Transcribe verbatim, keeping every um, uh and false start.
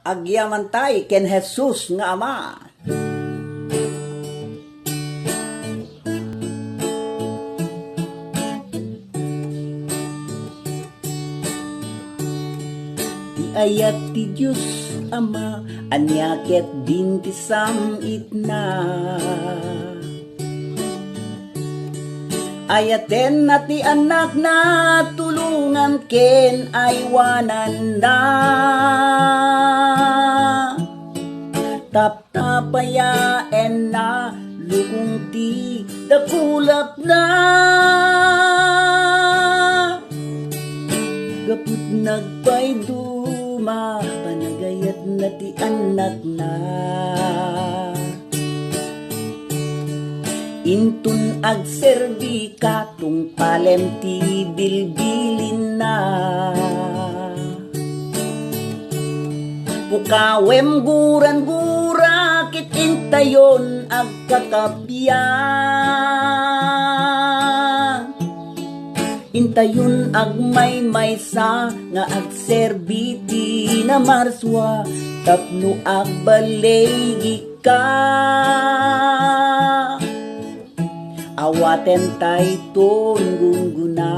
Agyamantay ken Jesus nga Ama. Ti ayat ti Dios Ama, ania ket din ti sam-itna. Ayatenna ti annakna, tulongan ken aywananna. Taptapayaenna, lukong ti dakulapna. Gaput nagpayduma, panagayatna ti annakna. Inton agserbika, tungpalem ti bilbilinna. Pukawem guran-gura ket intayon agkakabian. Intayon agmaymaysa nga agserbi ti namarsua tapno agballigika. Awaten tayton gunggona.